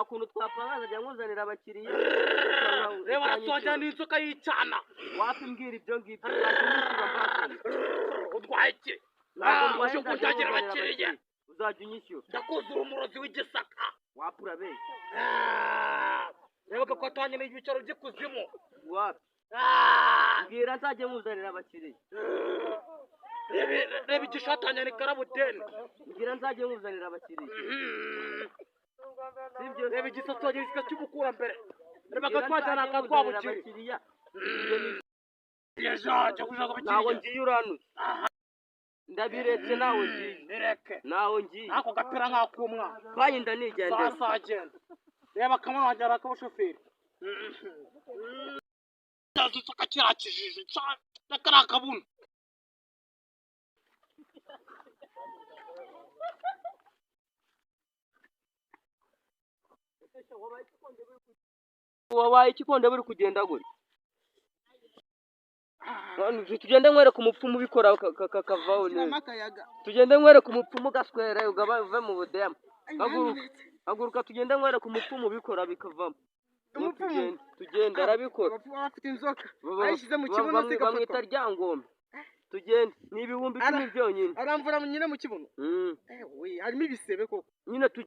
Nta kuntu twapanga nkazajya nkuzanira abakiriya. Reba, arasonja n'inzoka yicana. Wapi, mbwira ibyo ngibyo, uzajya unyishyura mbazane. Utwaye iki? Ntabwo Ah, ndwaye, uje nzajya kuntangira nkuzanira abakiriya. abakiriya. Uzajya unyishyura. Ndakuzura umurozi w'igisaka. Wapi, urabeshya. Ah, reba ko twatanye n'ibyicaro by'ikuzimu. Wapi. Ah, mbwira nzajya nkuzanira abakiriya. Reba, reba igishatanya ni karabuteni. Mbwira nzajya nkuzanira abakiriya, sibyo? Reba igisatsi wagira igisika cy'umukurambere. Reba Mbwira akatwajyana nzajya nkuzanira akatwabukiri. abakiriya. Ejo jya gushaka Ntago abakiriya. ngiye, uranuye, ndabiretse, ntawe ngiye. Nireke. Ntawe ngiye. N'ako gapira nk'ak'umwana. Banyi, ndanigendera. Sasa agenda, reba kamwe wagira ak'abashoferi. Inzoka kirakijije n'akari akabuno. Wabaye ikikonde buri kugenda gutya? None tugende nkwereke umupfumu ubikora kakavaho neza. Akayaga. Tugende nkwereke umupfumu ugaswera ugaba uve mu budemu. Haguruka, haguruka, tugende nkwereke umupfumu ubikora bikavamo. Umupfumu? Tugende, tugende, arabikora. Abapfumu baba bafite inzoka ayishyize mu kibuno se Bamwita igafatwa? Ryangombe. Tugende, ni 10,000 byonyine. Aramvura nyine mu kibuno? Mm. Ewe, harimo ibisebe koko. Nyine tu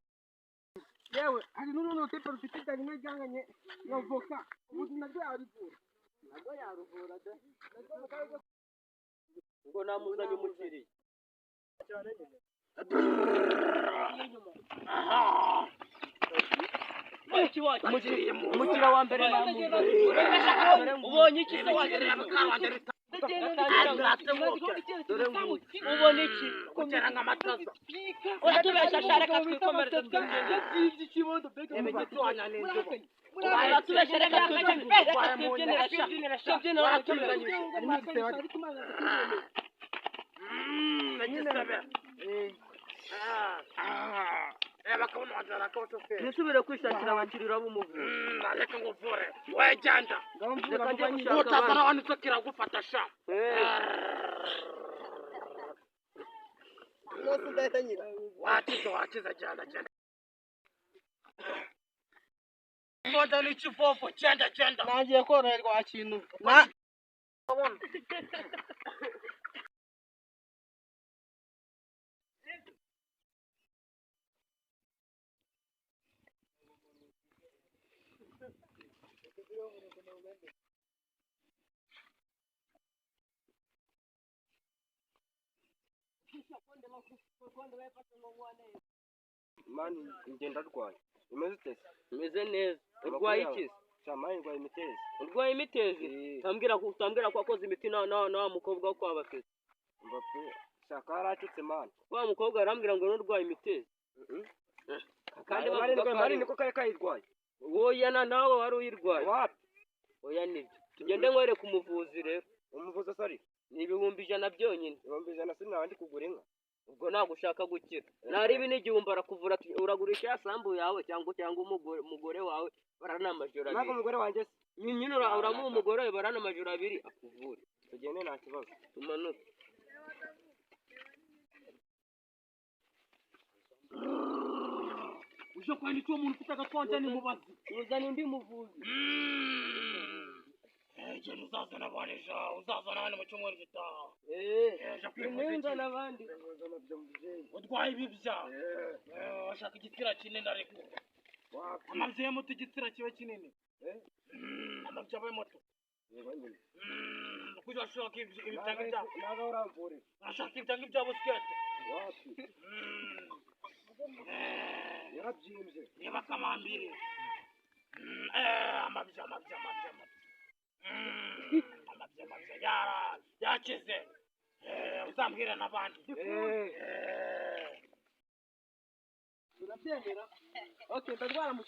Yewe, hari n'urundi rutipe rufite ibya rimwe ryanganye na voka, ubu naryo yarivura. Nabwo yaruvura da. Ngo namuzanye umukiriya. Umukiriya wa mbere namuzanye. Ubonye iki se? Dore nguyu. Ubona iki? Kugera nk'amataza. Uratubeshya sha, reka twikomereze. Uratubeshya, reka twibyinire sha, twibyinire, uratubeshya. N'igisebe. Reba akabuno wagira ak'abashoferi. Ntisubire kwishakira abakiriya, uraba umuvuzi. Reka nguvure, wegenda. Reka njye gushaka Utazana abandi. abantu, inzoka iragufata sha. Rwose ndahita nyira. Wakize, wakize, genda, genda. Sonda n'ikivovo, genda, genda. Nangiye koroherwa wa kintu. Man, ngenda arwaye. Umeze ute se? Umeze neza. Urwaye iki se? Sha man, ndwaye imitezi. Urwaye imitezi? Eh. Utambwira ko wakoze imiti na wa mukobwa wo kwa Bafesi? Umva pe. Sha, karacutse man. Wa mukobwa arambwira ngo nurwaye imitezi. Kandi mani bavuga ko ndwaye mani ari niko kari kayirwaye. Oya, na nawe wari uyirwaye. Wapi? Oya, nibyo. Tugende nkwereke umuvuzi rero. Umuvuzi asari. Ni 100,000 byonyine. 100,000 sinaba ndi kugura inka. Ubwo ntabwo ushaka gukira. Naribi n'igihumbi arakuvura, uragurisha ya sambu yawe cyangwa umugore wawe barana amajoro Ntabwo abiri. umugore wanjye se. Nyine uramuha umugore wawe barana amajoro abiri akuvure. Tugende, nta kibazo. Tumanuke. Uje kwandika uwo muntu ufite agakonje ni mubazi. Uzana undi muvuzi. Genda, uzazana abandi ejo, uzazana abandi mu cyumweru gitaha. Eh, Ejo kwivuza iki? nzana abandi. Urwaye ibibya. Bashaka igitsina kinini, ariko amabya y'umuto, igitsina kibe kinini. Amabya abe muto. Kuko ashaka ibitanga bya Ntabwo uramvurira. Ashaka ibitanga bya busikete. Wapi? Yarabyimbye. Reba kamambiri. Amabya, amabya, amabya, amabya. Amabya, amabya yara yakize. Uzambwira n'abandi. Urabyemera? Okay, ndarwara mu